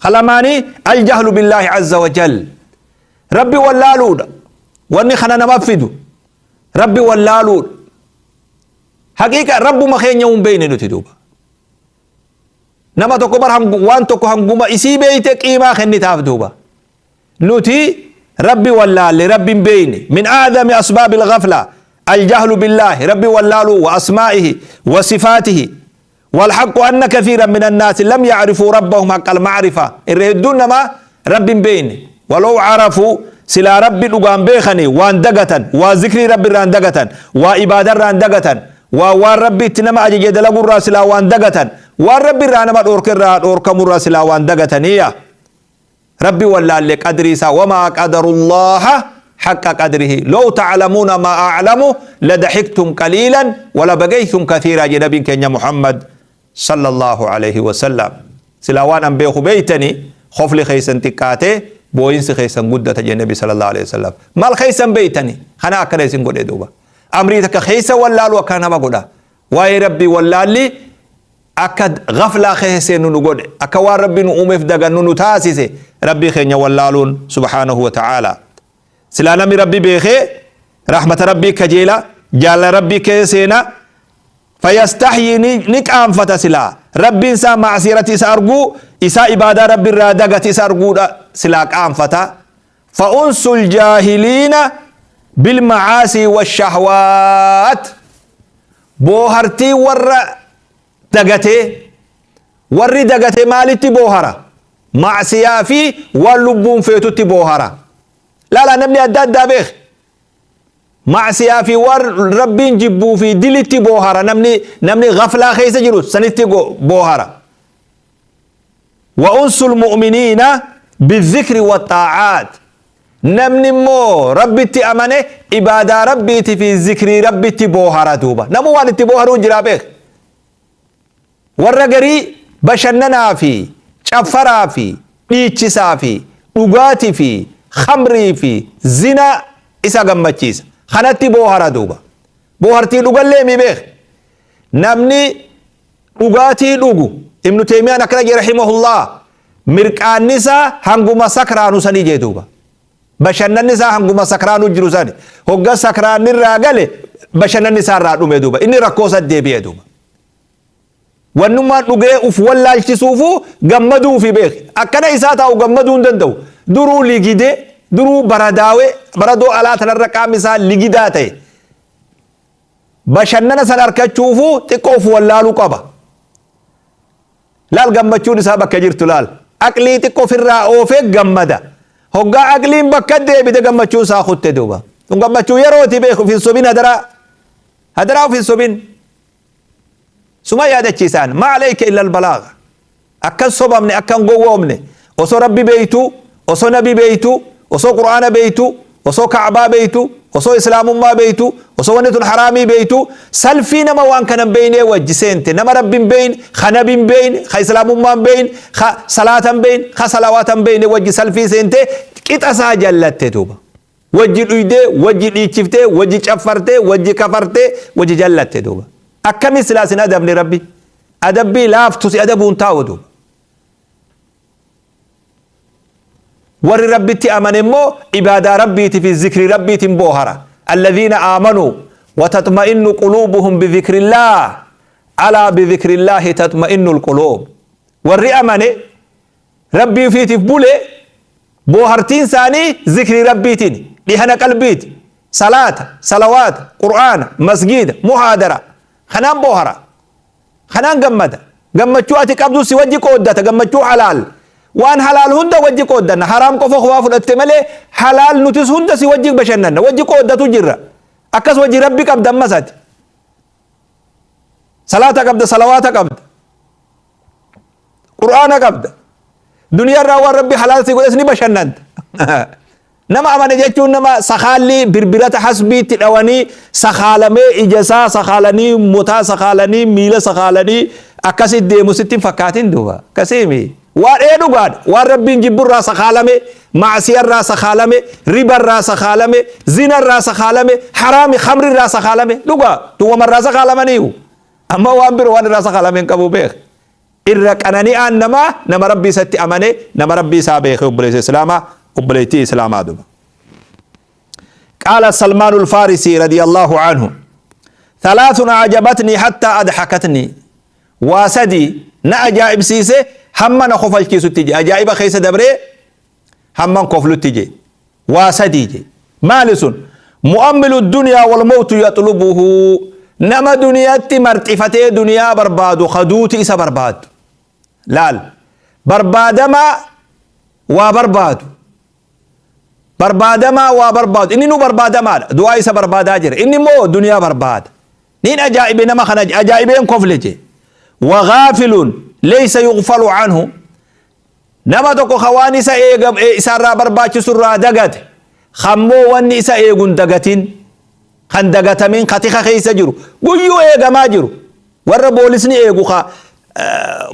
Kalamaanii aljahlu billaahi azza wa jal. Rabbi wallaaluudha. Wanni kana nama fidu Rabbi wallaaluudha. Haqiiqa Rabbuma keenya hin beeyne nuti duuba. Nama tokko bar waan tokko hanguma isii beeyte qiimaa kennitaaf duuba. Nuti Rabbi wallaalle, Rabbi hin beeyne. Min a'zami asbaabil ghafla aljahlu billaahi, Rabbi wallaaluu, wa asmaa'ihi wa sifaatihi. Walhaqqu anna kathiiran min annaasi lam ya'rifuu rabbahum haqqal ma'rifa. Irra hedduun namaa Rabbi hin beeyne. Walaw arafuu, silaa Rabbi dhugaan beekanii waan dagatan, waa zikrii Rabbi irraan dagatan, waa ibaada irraan dagatan, waa waan Rabbi itti nama ajaje dalagu irraa silaa waan dagatan, waan Rabbi irraa nama dhoorke irraa dhoorkamu irraa silaa waan dagataniiya. Rabbi wallaalle qadrii isaa, wamaa qadarullaaha haqqa qadrihi, law ta'lamuuna maa a'lamu ladahiktum qaliilan walabagaytum kathiiraa jedhe nabiin keenya Muhammad sallallahu alayhi wasallam. Silaa waan an beeku beeytani khofli keessan xiqqaatee booyinsi keessan guddata jedhe nabi sallallahu alayhi wasallam. Maal keessan beeytani kana akkana isin godhe duuba? Amrii takka keessa wallaalu akkana nama godha. Waa'ee Rabbii wallaalli akka ghaflaa keessa seennu nu godhe, akka waan Rabbi nu uumeef dagannu nu taasise Rabbii keenya wallaaluun subhaanahu wa ta'aalaa. Silaa namni Rabbi beekee rahmata Rabbii kajeela, jaalala Rabbii keessa seena, fayastahyii ni qaanfata silaa Rabbiin isaa ma'asiyarratti isa arguu isaa, ibaadaa Rabbi irraa dagate isa arguudha silaa qaanfata. Fa'unsul jaahiliina bil ma'aasii washahwaat, boohartii warra dagatee, warri dagate maalitti boohara? Ma'siyaa fi waan lubbuun feetutti boohara. Laala, namni adda addaa beek. Ma'siyaa fi waan Rabbiin jibbuu fi dilitti boohara. Namni ghaflaa keessa jiru sanitti boohara. Wa unsul mu'miniina bizikri wa xaa'aat. Namni immoo Rabbitti amane ibaadaa Rabbiiti fi zikrii Rabbitti boohara duuba. Namuu waan itti booharuu jiraa beek. Warra garii bashannanaa fi caffaraa fi dhiichisaa fi dhugaatii fi khamrii fi zinaa isa gammachiisa. Kanatti boohara duuba. Boohartii dhugallee mi beek. Namni dhugaatii dhugu, Ibnu Teeymiyaan akkana jedhe rahimahullah, mirqaanni isaa hanguma sakraanu sanii jee duuba. Bashannanni isaa hanguma sakraanu jiru sani. Hogga sakraanni irraa gale bashannanni isaa irraa dhume duuba. Inni rakkoo isa deebi'e duuba. Wannummaan dhugee uf wallaalchisuufu gammaduufi beeki. Akkana isaa taa'u gammaduu hin danda'u. Duruu ligidee, duruu baradaawee, baradoo alaa tanarra qaamni isaa ligidaa ta'e. Bashannana san arkachuufuu xiqqoo uf wallaaluu qaba. Laal, gammachuun isaa bakka jirtu laal. Aqlii xiqqoo ofirraa oofee gammada. Hoggaa aqliin bakka deebite gammachuun isaa kutte duuba. Kun gammachuu yerooti beeku, uf hin sobin hadaraa. Hadaraa, uf hin sobin. Suma yaadachiisaan, maa alayka illa albalaaga. Akkan sobamne, akkan gowwoomne, osoo Rabbi beeytu, osoo nabi beeytu, osoo Qur'aana beeytu, osoo Ka'baa beeytu, osoo Islaamummaa beeytu, osoo wanni tun haraamii beeytu, salfii nama waan kana hin beeynee wajji seente, nama Rabbi hin beeyne, ka nabi hin beeyne, ka Islaamummaa hin beeyne, ka salaata hin beeyne, ka salawaata hin beeyne wajji salfii seente, qixa isaa jallatte duuba. Wajji dhuydee, wajji dhiichiftee, wajji caffartee, wajji kafartee, wajji jallatte duuba. Akkami silaa sin adabne Rabbi? Adabbii laaftu si adabuun taa'u duuba. Warri Rabbitti amane immoo ibaadaa Rabbiitii fi zikrii Rabbiitiin boohara. Alladhiina aamanuu wa tatma'innu quluubuhum bidhikrillaah, alaa bidhikrillaahi tatma'innu alquluub. Warri amane Rabbii ofiitiif bule, boohartiin isaanii zikrii Rabbiitiin, dhihana qalbiiti, salaata, salawaata, Qur'aana, masgiida, muhaadara kanaan boohara, kanaan gammada. Gammachuu ati qabdu si wajji qooddata. Gammachuu halaal, waan halaal hunda wajji qooddanna. Haraam qofa kophaa fudhatte malee halaal nutis hunda si wajji bashannanna, wajji qooddatu jirra. Akkas wajji Rabbi qabda. Ammas ati salaata qabda, salawaata qabda, Qur'aana qabda. Duniyaarraa waan Rabbi halaal si godhes ni bashannanta. Nama amane jechuun nama sakaalli birbirata hasbiitti dhawanii sakaalamee, ija isaa sakaalanii, motaa sakaalanii, miila sakaalanii akkasi deemu sitti hin fakkaatin duuba. Akkasiimi. Waan ee dhugaadha. Waan Rabbiin jibburraa sakaalame, maasiyarraa sakaalame, ribarraa sakaalame, zinarraa sakaalame, haraami khamrirraa sakaalame dhugaa. Tuwamarraa sakaalamaniiyu. Amma waan biroo waan irraa sakaalame hin qabu beek. Irra qanani'aan namaa nama Rabbii isatti amane, nama Rabbii isaa beeke. Obboleessa Islaamaa, obboleettii Islaamaa duba. قال سلمان الفارسي رضي الله عنه: ثلاث أعجبتني حتى أضحكتني. واسدي نا أجائب سيسي هم نخفل تجي أجائب خيس دبري هم كفل تجي واسدي جي مالس مؤمل الدنيا والموت يطلبه. نما دنيا مرتفتي دنيا برباد خدوتي إسا برباد لال بربادما وبرباد barbaadamaa waa barbaadu inni nu barbaadamaadha, du'aa isa barbaadaa jira, inni immoo duniyaa barbaada. Niin ajaa'ibe nama kana, ajaa'ibeen kofle je. وغافل ليس يغفل عنه. Nama tokko ka waan isa eega isaarraa barbaachisu irraa dagate, kammoo wanni isa eegun dagatin, kan dagatamin, katika keessa jiru, guyyuu eegamaa jiru, warra boolisni eegu, ka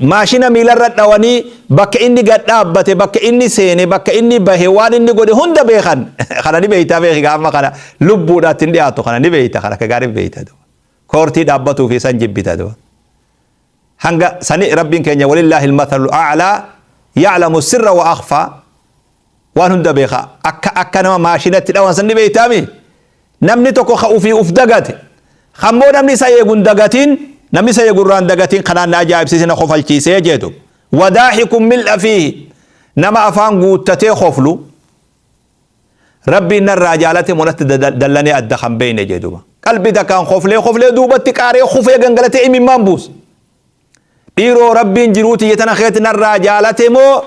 maashina miilarra dhawanii bakka inni gad dhaabbate, bakka inni seene, bakka inni bahe, waan inni godhe hunda beekan. Kana ni beeytaa, beeki. Amma kana lubbuudhaatti hin dhiyaatu. Kana ni beeyta, kana akka gaarii beeyta. Koortii dhaabbatuu fi san jibbita. Hanga sani Rabbiin keenya ولله المثل الأعلى يعلم السر وأخفى, waan hunda beeka. Akka nama maashinatti dhawan san ni beeytaami. Namni tokko ka ufii uf dagate, kammoo namni isa eegun dagatin, namni isa eegurraan dagatin, kanaan na ajaa'ibsiise, na kofalchiisee jeetu. وضاحك ملء فيه. Nama afaan guuttatee koflu, Rabbiin narraa jaalate monatti dallanee adda kan beeyne jedhuba. Qalbii takkaan koflee koflee duubatti qaaree kufee gangalatee imimmaan buusa. Dhiiroo, Rabbiin jiruuti jetana keetti narraa jaalate moo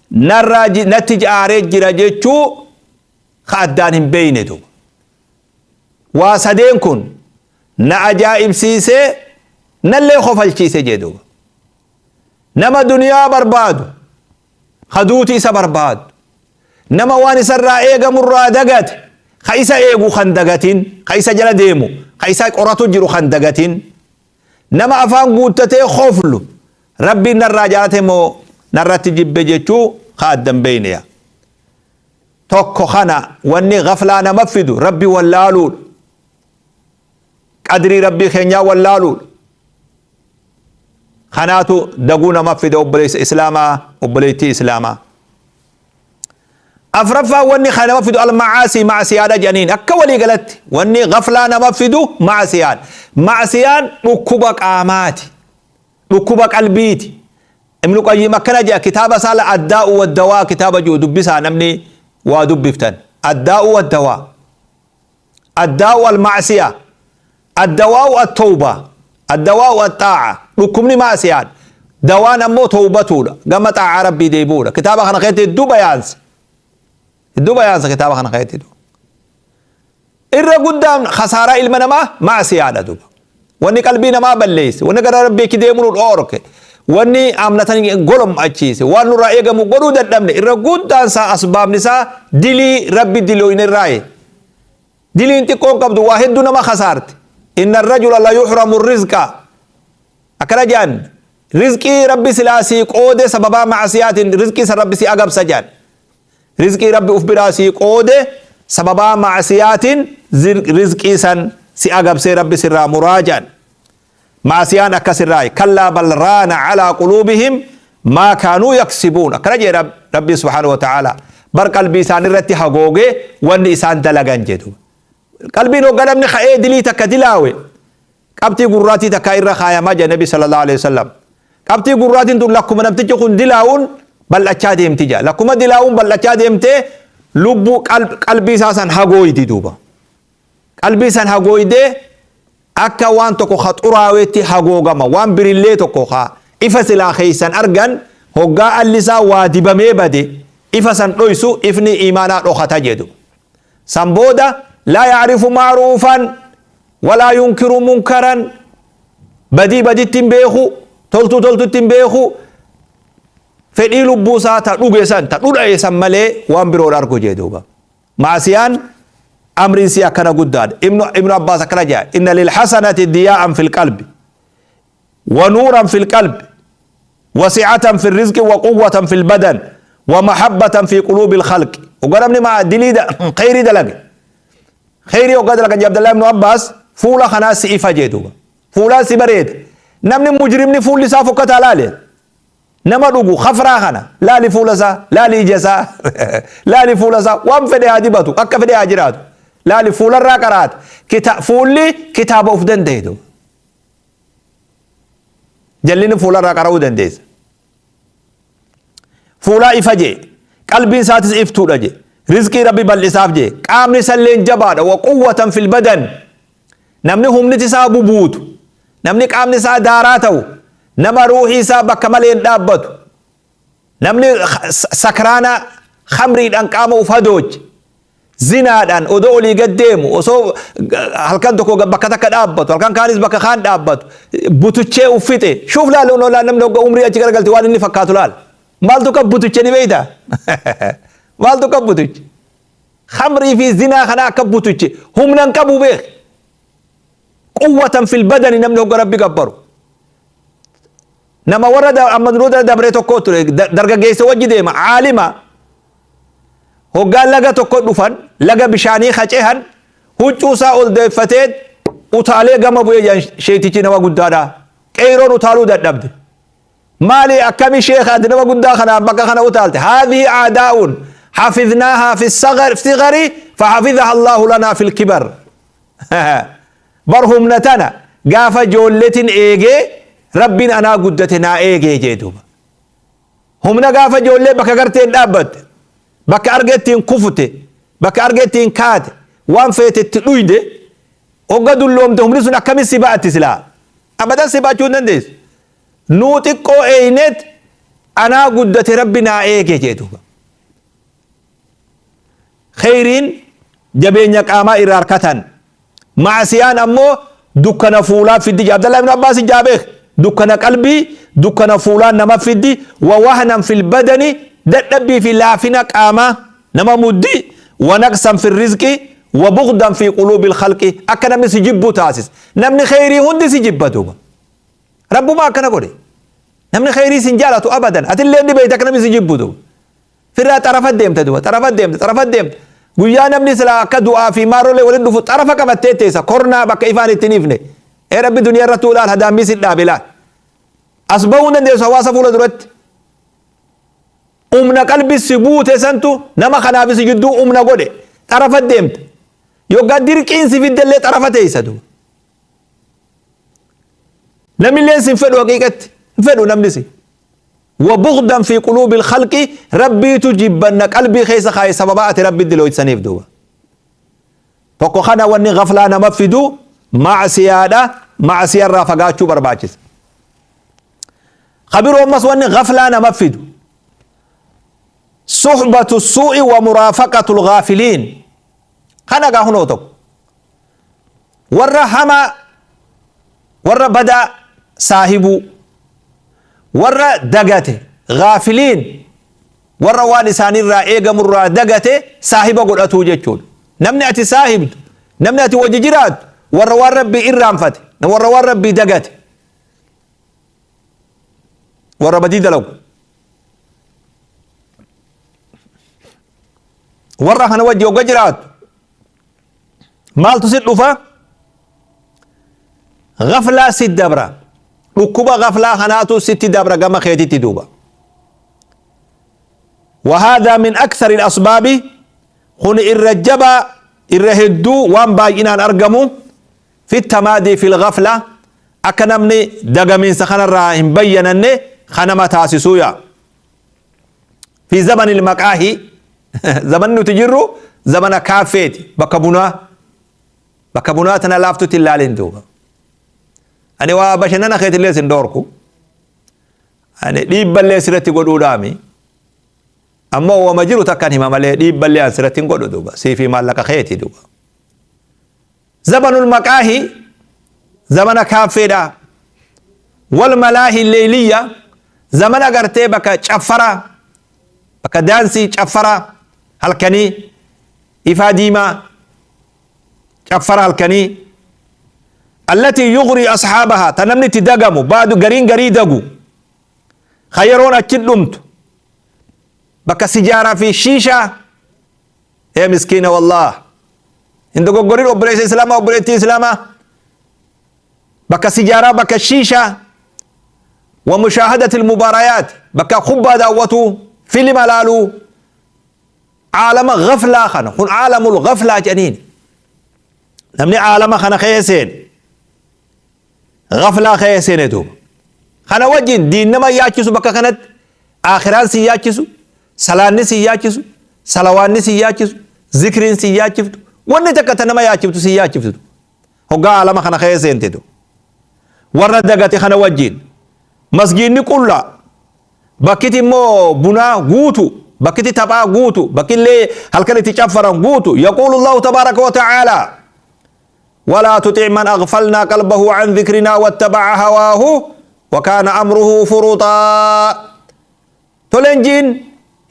narraa natti jaaree jira jechuu ka addaan hin beeyne duuba. Waa sadeen kun na ajaa'ibsiisee nallee kofalchiise jedhuba. Nama duniyaa barbaadu, kaduuti isa barbaadu, nama waan isarraa eegamurraa dagate, ka isa eegu kan dagatin, ka isa jala deemu, ka isa qoratu jiru kan dagatin, nama afaan guuttatee koflu, Rabbiin narraa jaalate moo narratti jibbe jechuu ka addan beeyneya. Tokko kana wanni gaflaa nama fidu Rabbi wallaaluudha, qadrii Rabbii keenyaa wallaaluudha. Kanaatu daguu nama fide. Obboleessa Islaamaa, obboleettii Islaamaa, afraffaa wanni kana nama fidu المعاصي, macsiyaadha jedhaniin. Akka walii galatti wanni gaflaa nama fidu macsiyaadha. Macsiyaan dhukkuba qaamaati, dhukkuba qalbiiti. Ibnu Qayyim akkana jedha kitaaba isaa الداء والدواء, kitaaba jiru dubbisaa namni waa dubbiftan. الداء والدواء: الداء المعصية، الدواء التوبة، الدواء الطاعة. Dhukkubni macsiyaan, dawaan ammoo tawbatuudha, gama xaa'aa Rabbii deebi'uudha. Kitaaba kana keessatti hedduu bayaansa, hedduu bayaansa kitaaba kana keessatti. Irra guddaan khasaaraa ilma namaa macsiyaadha duba. Wanni qalbii namaa balleesse, wanni gara Rabbii deemuu nu dhoorke, wanni amnatan golom achiise, waan nurraa eegamu godhuu dadhabne, irra guddaan isaa asbaabni isaa dilii Rabbi dilooyne irraaye. Diliin xiqqoon qabdu waa hedduu nama khasaarte. إن الرجل ليحرم الرزق akkana jedhan. Rizqii Rabbi silaa sii qoode sababaa macsiyaatiin rizqii san Rabbi si agabsa jedhan. Rizqii Rabbi uf biraa sii qoode sababaa macsiyaatiin rizqii san si agabsee Rabbi sirraa muraa jedhan. Macsiyaan akkasirraa. كلا بل ران على قلوبهم ما كانوا يكسبون akkana jedhe Rabbi سبحانه وتعالى. Bar qalbii isaan irratti hagoogee wanni isaan dalagan jedhu. Qalbiin hoggaa namni ka'ee dilii takka dilaawe qabxii gurraatii takka irra kaayamaa jedhe Nabi صلى الله عليه وسلم. Qabxii gurraatiin tun lakkuma namtichi kun dilaa'uun bal'achaa deemti jedha. Lakkuma dilaa'uun bal'achaa deemtee lubbuu qalbii isaa san hagooydi duuba. Qalbii san hagooydee akka waan tokko ka xuraaweetti hagoogama. Waan birillee tokko ka ifa silaa keeysan argan, hoggaa allisaa waa dibamee bade ifa san dhoysu, ifni imaanaa dhokata jedhu. San booda لا يعرف معروفا ولا ينكر منكرا. Badii baditti hin beeku, toltuu toltutti hin beeku. Fedhii lubbuu isaa ta dhuge san, ta dhudha'e san malee waan biroon argu jee duuba. Maasiyaan amriin si akkana guddaadha. Ibnu Abbaas akkana jedha: إن للحسنة ضياء في القلب ونورا في القلب وسعة في الرزق وقوة في البدن ومحبة في قلوب الخلق. وقال مع دليل خيري دلق خيري. وقال لك عبد الله بن عباس fuula kanaa si ifa jee duuba, fuulaa si bareeda. Namni mujrimni fuulli isaa fokkataa laale. Nama dhugu khafraa kana laali fuula isaa, laali ija isaa, laali fuula isaa waan fedhe haa dibatu, akka fedhe haa jiraatu. Laali fuularraa qaraata. Kita, fuulli kitaaba of danda'e duuba. Jallinni fuularraa qara'uu dandeessa. Fuulaa ifa jee. Qalbiin isaatis iftuudha jee. Rizqii Rabbi bal'isaaf jee. Qaamni isalleen jabaadha. Wa quwwatan fil badan. Namni humniti isaa bubuutu, namni qaamni isaa daaraa ta'u, nama ruuhii isaa bakka malee hin dhaabbatu, namni sakraana khamriidhaan qaama uf hadooche, zinaadhaan odoo olii gad deemu, osoo halkan tokko bakka takka dhaabbatu, halkan kaanis bakka kaan dhaabbatu, butuchee uf fixe. Shuuf laal onoo laal namni hogga umrii achi garagalte waan inni fakkaatu laal. Maaltu kan butuche ni beeyta? Maaltu kan butuche? Khamrii fi zinaa kana akka butuche humna hin qabu beek. Quwwatan fil badani namni hogga Rabbi gabbaru. Nama warra amma dura dabre tokko ture dargaggeessa wajji deema aalima hoggaa laga tokko dhufan laga bishaanii kacehan huccuu isaa ol deeffatee utaalee gama bu'ee jedhan sheetichi nama guddaadha. Qeeyroon utaaluu dadhabde. Maali akkami sheekha ati nama guddaa kanaan bakka kana utaalte? Haadhihi aadaa'un hafidnaahaa fi sigari fahafidaha Allaahu lanaa fil kibar. Bar humna tana gaafa joolletin eegee Rabbiin anaa guddate naa eegee jee duuba. Humna gaafa joollee bakka garteen dhaabbatte, bakka argettiin kufute, bakka argettiin kaate, waan feete itti dhuyde, hogga dulloomte humni sun akkami si ba'atti silaa? Abadan si ba'achuu hin dandeessu. Nuu xiqqoo eeyneet anaa guddate Rabbi naa eege jee duuba. Kheyriin jabeenya qaamaa irraa arkatan. Ma'asiyaan ammoo dukkana fuulaa fiddi jee. Abdallah ibn Abbaas jaa beek. Dukkana qalbii, dukkana fuulaa nama fiddi, wa wahnan fil badani, dadhabbii fi laafina qaamaa nama muddi, wa naqsan fil rizqi, wa bughdan fi quluubil khalqi, akka namni si jibbu taasisa. Namni kheyrii hundi si jibba duuba. Rabbuma akkana godhe. Namni kheyrii sin jaalatu abadan. Atillee ni beekta akka namni si jibbu duuba. Firraa xarafa deemta duuba. Xarafa deemta. Xarafa deemta. Guyyaa namni silaa akka du'aa fi maarrolee waliin dhufu xarafa qabattee teessa. Kornaa bakka ifaan itti hin ifne. Ee Rabbi duniyaa irratti ilaal hadaammii si dhaabe ilaal. As bahuu hin dandeessu hawaasa fuula duratti. Humna qalbi si buute santu nama kanaaf si jidduu humna godhe. Xarafa deemta. Yoggaa dirqiin si fiddellee xarafa teessa duuba. Namilleen sin fedhu haqiiqatti hin fedhu namni si. Wa bughdan fi quluubil khalqi Rabbiitu jibbanna qalbii keessa kaaye sababa ati Rabbi dilooysaniif duuba. Tokko kana wanni ghaflaa nama fidu ma'siyaadha, ma'siyarraa fagaachuu barbaachisa. Ka biroo ammas wanni ghaflaa nama fidu suhbatu suu'i wa muraafaqatul ghaafiliin. Kana gaa hunoo tokko. Warra hamaa, warra badaa saahibuu, warra dagate, ghaafiliin, warra waan isaanirraa eegamurraa dagate saahiba godhatuu jechuudha. Namni ati saahibdu, namni ati wajji jiraattu warra waan Rabbii irraanfate, warra waan Rabbii dagate, warra badii dalagu. Warra kana wajji hogga jiraattu maaltu si dhufa? Ghaflaa si dabra. Dhukkuba ghaflaa kanaatu sitti dabra gama keetitti duuba. وهذا من أكثر الأسباب kun irra jabaa irra hedduu waan baay'inaan argamu fi tamaadii fil ghafla akka namni dagamiinsa kanarraa hin bayyananne kanama taasisuu yaa fi zamanil maqaahi zamanni nuti jirru zamana kaaffeeti bakka bunaa bakka bunaa tana laaftutti hin laalin duuba ani waa bashannana keetillee sin dhoorku ani dhiibballee sirratti godhuudhaami ammoo wama jiru takkan hima malee dhiibballee an sirratti hin godhu duuba siifii maallaqa keeti duuba Zamanul maqaahi zamana kaaffeedha. Wal malaahi leeyliyya zamana gartee bakka caffaraa bakka daansii caffaraa halkanii ifaa diimaa caffara halkanii allatii yughrii ashaabaha ta namni itti dagamu baadu gariin garii dagu ka yeroon achi dhumtu bakka sijaaraa fi shiishaa. Ee miskiina wallaah. Hin dogoggorin obboleessa islaamaa obboleettii islaamaa. Bakka sijaaraa bakka shiishaa. Wa mushaahadati almubaarayaat. Bakka kubbaa daawwatuu, filima laaluu, caalama gaflaa kana kun caalamul gaflaa jedhaniin. Namni caalama kana keessa seene gaflaa keessa seene duuba. Kana wajjin diin nama yaachisu bakka kanatti aakhiraan si yaachisu, salaanni si yaachisu, salawaanni si yaachisu, zikriin si yaachiftu, wanni takka ta nama yaachiftu si yaachiftu. Hoggaa caalama kana keessa seente duuba. Warra dagate kana wajjin masgiinni qullaa, bakkiti immoo bunaa guutu, bakkiti taphaa guutu, bakkillee halkan itti caffaran guutu. Yaquulu Allahu tabaaraka wa ta'aalaa: ولا تطع من أغفلنا قلبه عن ذكرنا واتبع هواه وكان أمره فرطا. Tolenjiin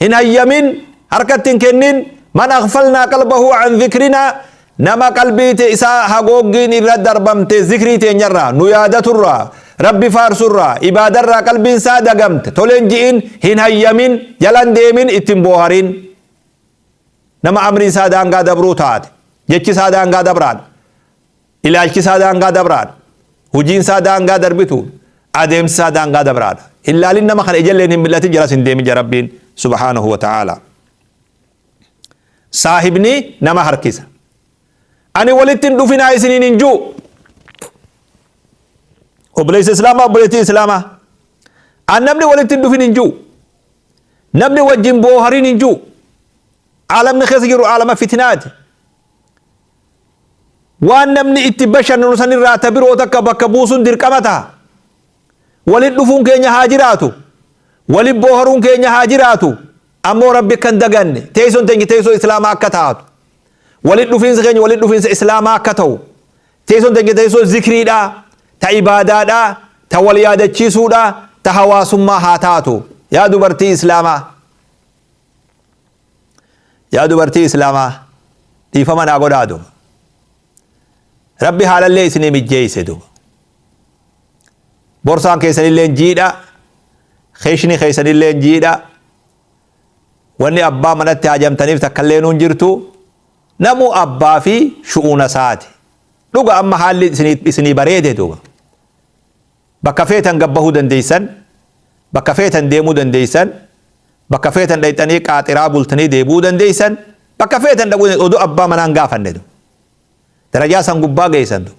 hin hayyamin, harkatti hin kennin. من أغفلنا قلبه عن ذكرنا, nama qalbii isaa hagooggiin irra darbamte, zikrii teenyarraa, nu yaadaturraa, Rabbi faarsurraa, ibaadarraa qalbiin isaa dagamte, tolenji'in, hin hayyamin, jalan deemin, ittiin booharin. Nama amri isaa daangaa dabruu taate, jechi isaa daangaa dabraadha, ilaalchi isaa daangaa dabraadha, hojiin isaa daangaa darbitu, adeemsi isaa daangaa dabraadha, ilaalin nama kana ijalleen hin mil'atin, jalas hin deemin. Rabbiin subhaanahu wa ta'ala. Saahibni nama harkisa. Ani walitti hin dhufinaa isiniin hin juu. Obboleessa Islaamaa, obboleettii Islaamaa, an namni walitti hin dhufin hin juu, namni wajjin booharin hin juu. Aalamni keessa jiru aalama fitinaati. Waan namni itti bashannanu sanirraa ta biroo takka bakka buusuun dirqama ta'a. Walin dhufuun keenya haa jiraatu, walin booharuun keenya haa jiraatu, ammoo Rabbi kan daganne, teessoon teenya teessoo Islaamaa akka taatu, walin dhufiinsa keenya walin dhufiinsa Islaamaa akka ta'u, teessoon teenya teessoo zikriidhaa, ta ibaadaadhaa, ta wal yaadachiisuudhaa, ta hawaasummaa haa taatu. Yaa dubartii Islaamaa, yaa dubartii Islaamaa, dhiifama naa godhaa duba. Rabbi haalallee isinii mijjeeyse duba. Borsaan keessanillee jiidha, keeshni keessanillee jiidha, wanni abbaa manatti hajamtaniif takkallee nuun jirtu. Namu abbaa fi shu'uuna isaati. Dhuga amma haalli isinii bareede duba. Bakka feetan gabbahuu dandeeysan, bakka feetan deemuu dandeeysan, bakka feetan dhayxanii qaaxiraa bultanii deebuu dandeeysan, bakka feetan dhaquu oduu abbaa manaan gaafanne duba. Darajaa san gubbaa geessan duba.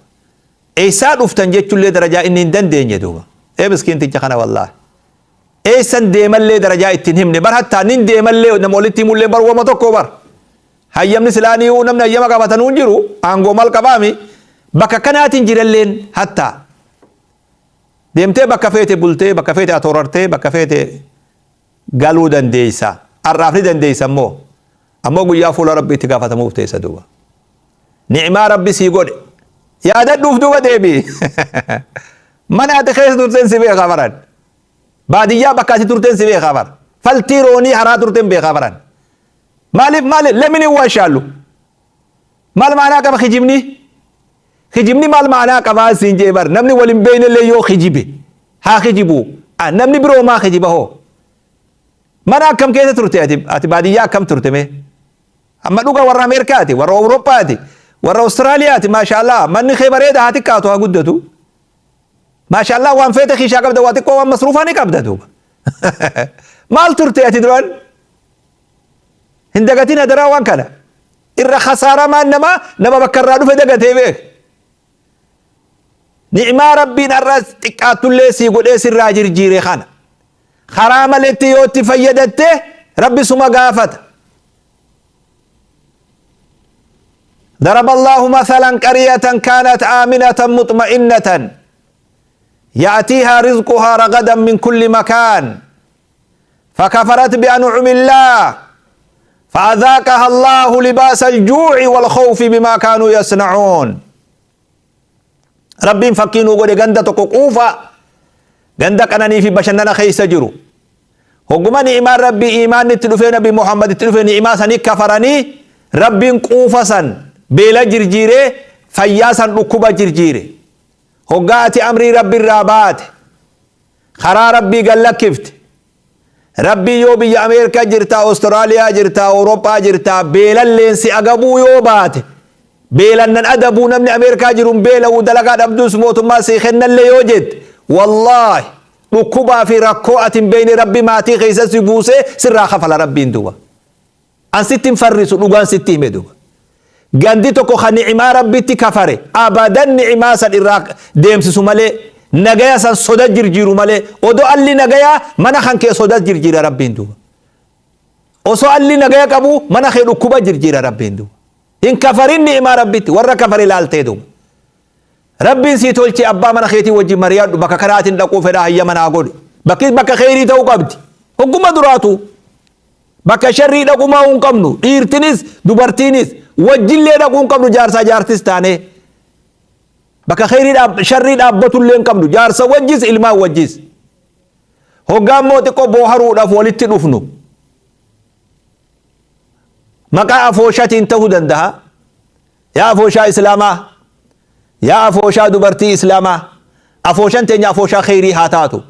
Eessaa dhuftan jechuullee darajaa inni hin dandeenye duuba. Ee miskiinticha kana, wallaahi. Eessan deemallee darajaa ittiin himne bar, hattaa nin deemallee nama walitti himullee bar wama tokko bar. Hayyamni silaanii namni hayyama qabatanuu hin jiru, aangoo mal qabaami, bakka kanaatiin jiralleen hattaa. Deemtee bakka feete bultee, bakka feete atoorartee, bakka feete galuu dandeeysa. Har'aaf ni dandeeysa, ammoo guyyaa fuula Rabbi itti gaafatamuuf teessa duuba. Ni'imaa Rabbi sii godhe yaadadhuuf duuba deebi. Mana ati keessa turteen si beekaa baran. Baadiyyaa bakka ati turteen si beekaa bara. Faltii roonii haraa turteen beekaa baran. Maaliif maaliif lamini waashaallu? Maal maanaa qaba kijibni? Kijibni maal maanaa qabaa siin jee bar. Namni wal hin beeknellee yoo kijibe haa kijibu. Namni biroo maa kijiba hoo? Mana akkam keessa turte ati? Ati baadiyyaa akkam turte mee? Amma dhuga warra Ameerikaati, warra Awurooppaati, warra Awustiraaliyaati, maashaallah, manni kee bareeda, haa xiqqaatu haa guddatu. Maashaallah, waan feete kiishaa qabda, waa xiqqoo waan masruufaa ni qabda duuba. Maal turte ati duraan? Hin dagatin hadaraa waan kana. Irra khasaaramaan namaa nama bakka irraa dhufe dagatee beek. Ni'imaa Rabbiin har'a xiqqaattullee sii godhee sirraa jirjiire kana. Karaa maletti yoo itti fayyadatte Rabbi suma gaafata. ضرب الله مثلا قرية كانت آمنة مطمئنة يأتيها رزقها رغدا من كل مكان فكفرت بأنعم الله فأذاقها الله لباس الجوع والخوف بما كانوا يصنعون. Rabbiin fakkii nuu godhe. Ganda tokko quufa, ganda qananii fi bashannana keessa jiru. Hogguma ni'imaan Rabbii iimaanni itti dhufee, Nabi Muhammad itti dhufe, ni'imaa sanii kafaranii, Rabbiin quufa san beela jirjiiree, fayyaa san dhukkuba jirjiire. Hoggaa ati amrii Rabbi irraa baate, karaa Rabbii gallakkifte, Rabbii yoo biyya Ameerikaa jirtaa, Awustiraaliyaa jirtaa, Awurooppaa jirtaa, beelalleen si agabuu yoo baate, beelannan adabuu, namni Ameerikaa jiru hin beela'uu, dalagaa dhabduus mootummaa sii kennallee yoo jette, wallaahi. Dhukkubaa fi rakkoo ati hin beekne Rabbi maatii keessa si buusee sirraa kafala Rabbiin duuba. An sitti hin farrisu, dhugaan sitti hime duuba. Gandi tokko ka ni'imaa Rabbitti kafare abadan ni'imaa san irraa deemsisu malee, nagaya san soda jirjiiru malee, odoo alli nagayaa mana kan kee soda jirjiira Rabbiin duuba. Osoo alli nagaya qabu mana kee dhukkuba jirjiira Rabbiin duuba. Hin kafarin ni'imaa Rabbitti, warra kafare laaltee duuba. Rabbiin sii tolchee abbaa mana keetii wajjin mari'adhu, bakka kanaatiin dhaquu fedhaa hayyama naa godhi. Bakki bakka kheyrii ta'uu qabdi. Hogguma duraatu. Bakka sharrii dhaqumaa hin qabnu. Dhiirtinis dubartiinis wajjillee dhaquu hin qabnu, jaarsaa jaartis taanee. Bakka kheyrii sharrii dhaabbatullee hin qabnu. Jaarsa wajjis ilmaan wajjis. Hoggaa immoo xiqqoo booharuudhaaf walitti dhufnu. Maqaa afooshatiin ta'uu danda'a. Yaa afooshaa Islaamaa, yaa afooshaa dubartii Islaamaa, afooshan teenya afooshaa kheyrii haa taatu.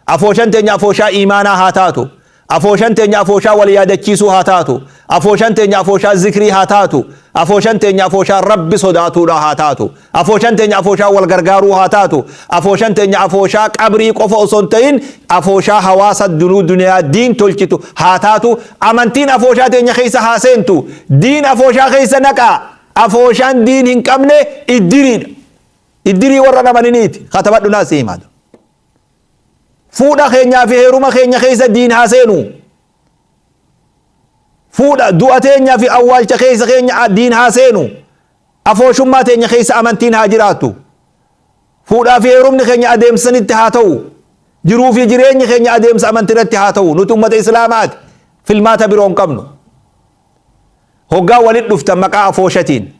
Afooshan teenya afooshaa iimaanaa haa taatu. Afooshan teenya afooshaa wal yaadachiisuu haa taatu. Afooshan teenya afooshaa zikrii haa taatu. Afooshan teenya afooshaa Rabbi sodaatuudha haa taatu. Afooshan teenya afooshaa wal gargaaruu haa taatu. Afooshan teenya afooshaa qabrii qofa osoo hin ta'in afooshaa hawaasa dunuu duniyaa diin tolchitu haa taatu. Amantiin afooshaa teenya keessa haa seentu. Diin afooshaa keessa naqaa. Afooshaan diin hin qabne iddiriidha. Iddirii warra namaniniiti. Katabadhu naa si himaa. Fuudha keenyaa fi heeruma keenya keessa diin haa seenu. Fuudha du'a teenyaa fi awwaalcha keessa keenya diin haa seenu. Afooshummaa teenya keessa amantiin haa jiraattu. Fuudhaa fi heerumni keenya adeemsanitti haa ta'u. Jiruu fi jireenyi keenya adeemsa amantii irratti haa ta'u. Nuti ummata Islaamaati. Filmaata biroo hin qabnu. Hoggaa walitti dhuftan maqaa afooshatiin,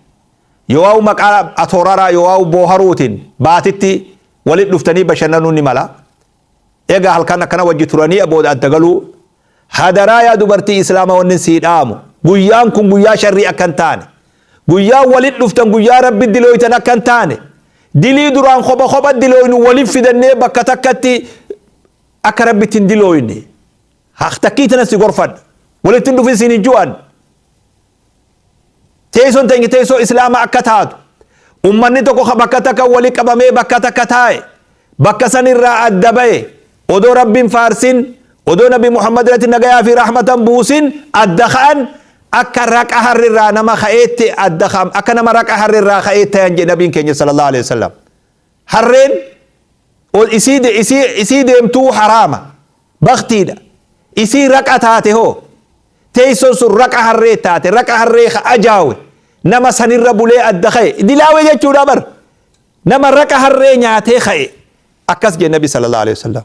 yoo'aa maqaa atooraraa yoo'aa booharuutiin baatitti walitti dhuftanii bashannanuun ni mala. Egaa halkan akkana wajji turanii booda adda galuu. Hadaraa yaa dubartii Islaama, wanni sii dhaamu, guyyaan kun guyyaa sharrii akka hin taane. Guyyaan walitti dhuftan guyyaa Rabbi dilooytan akka hin taane. Dilii duraan kopha kopha dilooynu walitti fidannee bakka takkatti akka Rabbitti hin dilooyne. Takkii tana si gorfadha. Walitti hin dhufin siin hin ju'an. Teessoon teenya teessoo Islaamaa akka taatu. Ummanni tokko bakka takka wali qabamee bakka takka taa'e, bakka san irraa adda ba'e, odoo Rabbiin faarsin, odoo Nabi Muhammad irratti nagayaa fi rahmatan buusin adda ka'an, akka raqa harrirraa nama ka'eetti adda ka'an, akka nama raqa harrirraa ka'ee tayan jedhe Nabiin keenya sallallahu alaihi wasallam. Harreen isii deemtuu haraama, baktiidha. Isii raqa taate hoo, teessoon sun raqa harree taate, raqa harree ka ajaawe nama sanirra bulee adda ka'e dilaawe jechuudha bar. Nama raqa harree nyaatee ka'e akkas jedhe Nabi sallallahu alaihi wasallam.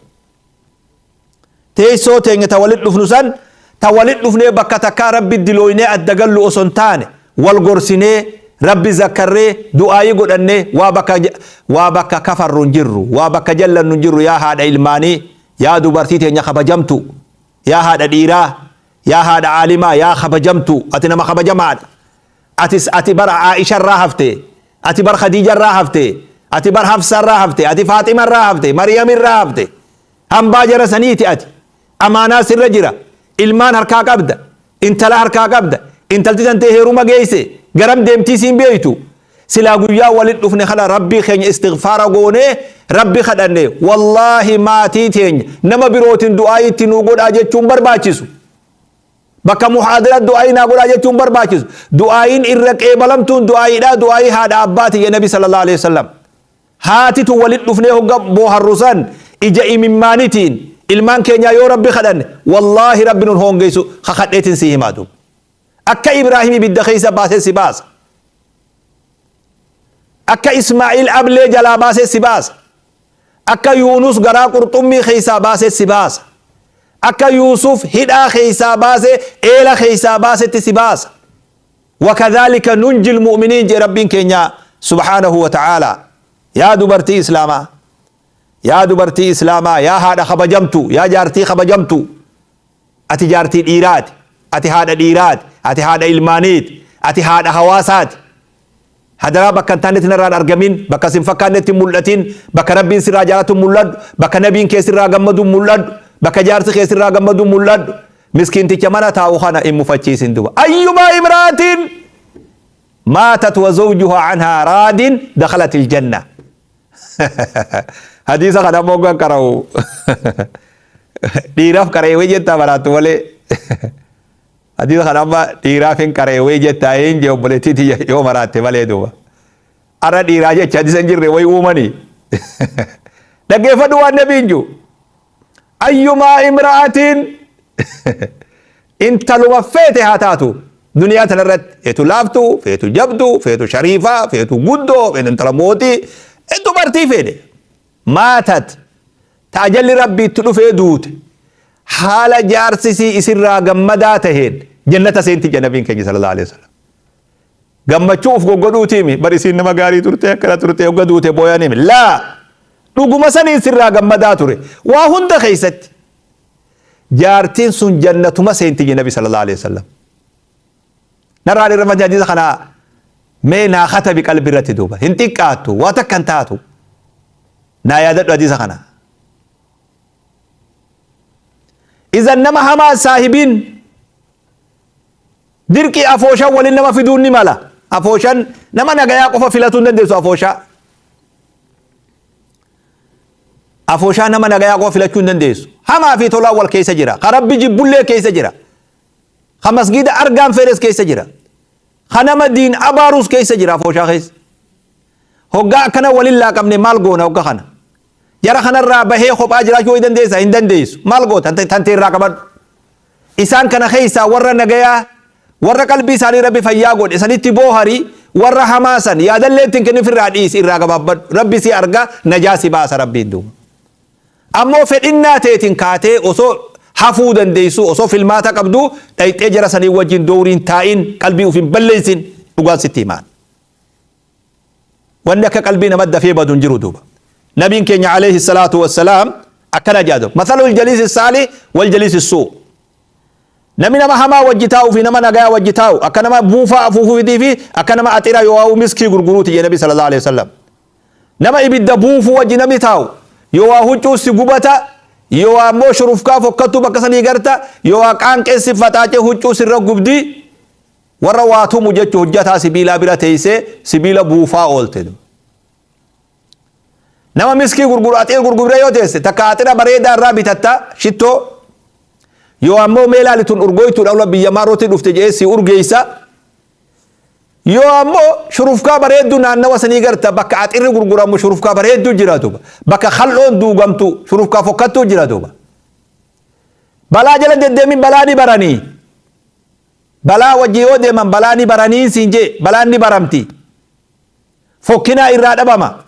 Teessoo teenya ta walit dhufnu san, ta walit dhufnee bakka takkaa Rabbi dilooynee adda gallu osoo hin taane, wal gorsinee, Rabbi zakkarree, du'aayii godhannee, waa bakka kafarru hin jirru, waa bakka jallannu hin jirru. Yaa haadha ilmaanii, yaa dubartii teenya kabajamtu, yaa haadha dhiiraa, yaa haadha aalimaa, yaa kabajamtu, ati nama kabajamaadha. Atis ati bara Aisha irraa hafte, ati bar Khadiija irraa hafte, ati bar Hafsa irraa hafte, ati Faaxima irraa hafte, Maryam irraa hafte. Hambaa jara saniiti ati. Amaanaa sirra jira. Ilmaan harkaa qabda, intala harkaa qabda. Intalti tantee heeruma geesse, garam deemtii siin beeytu. Silaa guyyaa walit dhufne kana Rabbii keenya istighfaara goonee Rabbi kadhanne, wallaahi maatii teenya nama birootiin du'aa itti nuu godhaa jechuun barbaachisu. Bakka muhaadara du'aayii naa godhaa jechuun barbaachisu. Du'aayiin irra qeebalamtuun du'aayiidha, du'aayii haadha abbaati jedhe Nabi sallallahu alaihi wasallam. Haatitu walit dhufnee hogga booharru san ija imimmaanitiin ilmaan keenyaa yoo Rabbi kadhanne, wallaahi Rabbi nun hoongeysu, kakadheetiin sii himaa duuba. Akka Ibraahim ibidda keessa baasee si baasa. Akka Ismaa'iil ablee jalaa baasee si baasa. Akka Yuunus garaa qurxummii keessaa baasee si baasa. Akka Yuusuf hidhaa keessaa baasee, eela keessaa baasetti si baasa. Wakadhaalika nunjil mu'miniin jee Rabbiin keenya subhaanahu wa ta'aalaa. Yaa dubartii Islaamaa. Yaa dubartii Islaamaa, yaa haadha kabajamtu, yaa jaartii kabajamtu. Ati jaartii dhiiraati. Ati haadha dhiiraati. Ati haadha ilmaaniiti. Ati haadha hawaasaati. Hadaraa bakka hin taanetti narraan argamin, bakka sin fakkaannetti hin mul'atin, bakka Rabbiin sirraa jaalatu mul'adhu, bakka nabiin kee sirraa gammadu mul'adhu, bakka jaarsi kee sirraa gammadu mul'adhu. Miskiinticha mana taa'u kana hin mufachiisin duba. Ayyumaa imraatin maatat wa zawjuhaa anhaa raadin dakhalatil janna. Hadiisa kana ammoo hoggan qara'u dhiiraaf qara'e way jettaa baraattu malee. Hadiisa kana amma dhiiraaf hin qara'e way jettaa hin jee obboleettii tiyya yoo maraatte malee duuba. Arra dhiiraa jecha hadiisa hin jirre way uumanii. Dhaggeeffadhu waan nabiin jiru. Ayyumaa imra'atiin intaluma feete haa taatu duniyaa tanarratti feetu laaftuu feetu jabduu feetu shariifaa feetu guddoo feetu intala mootii dubartii feete maatat ta ajalli rabbii itti dhufee duute haala jaarsisii isirraa gammadaa taheen jannata seenti jedha nabiin keenya sallallahu alaihi wasallam. Gammachuu uf goggodhuutiimi bar isiin nama gaarii turte akkana turte hogga duute booyaniimi laa dhuguma saniin sirraa gammadaa ture waa hunda keessatti jaartiin sun jannatuma seenti jedhe nabi sallallahu alaihi wasallam. Narraa irra hadiisa kana mee naa katabi qalbi irratti duuba hin xiqqaattu waa takka hin taatu naa yaadadhu hadiisa kana. Izan nama hamaa saahibiin Dirqii afooshaan waliin nama fiduun ni mala. Afooshaan nama nagayaa qofa filatuu hin dandeessu afooshaa. Afooshaa nama nagayaa qofa filachuu hin dandeessu. Hamaa fi tolaan wal keessa jira. Ka Rabbi jibbullee keessa jira. Ka masgiida argaan fedhes keessa jira. Ka nama diin abaarus keessa jira afooshaa keessa. Hoggaa akkana waliin laaqamne maal goona hogga kana? Jara kanarraa bahee kophaa jiraachuu hin dandeessaa? Hin dandeessu. Maal goota? Tantee irraa qabadhu. Isaan kana keessaa warra nagayaa, warra qalbii isaanii Rabbi fayyaa godhe sanitti boohari, warra hamaa san yaadallee itti hin kennin firraa dhiisi, irraa gabaabbadhu. Rabbi si arga, najaa si baasa Rabbiin duuba. Ammoo fedhinnaa teetiin kaatee osoo hafuu dandeessuu, osoo filmaata qabduu dhayxee jara sanii wajjin dowriin taa'in, qalbii uf hin balleessin, dhugaan sitti himaan. Wanni akka qalbii nama dafee badu hin jiru duuba. Nabiin keenya alayhi salaatu wassalaam akkana jedha duuba. Mathalul jaliisi saalih wal jaliisi suu. Namni nama hamaa wajji taa'uu fi nama nagayaa wajji taa'u akka nama buufaa afuufuutii fi akka nama axira yoo'aa'uu miskii gurguruuti jedhe Nabi sallallahu alayhi wasallam. Nama ibidda buufuu wajji namni taa'u yoo waa huccuu si gubata yoo waa immoo shurufkaa fokkattuu bakka sanii garta yoo waa qaanqeen si faxaacee huccuu sirra gubdi Warra waa tumu jechu hojjataa sibiilaa bira teessee sibiila buufaa oolte. Nama miskii gurguru axiir gurguru bira yoo teesse takka axira bareedaa irraa bitatta shittoo yoo ammoo mee ilaali tun urgooytuudha ula biyya maarootti dhufte jedhee si urgeessa. Yoo ammoo shurufkaa bareedduu naannawa sanii garta bakka axirri gurguramu shurufkaa bareedduu jira duuba. Bakka kal'oon duugamtu shurufkaa fokkattuu jira duuba. Balaa jala deddeemin balaa ni baranii. Balaa wajji yoo deeman balaa ni baranii siin jee balaan ni baramti. Fokkinaa irraa dhabama.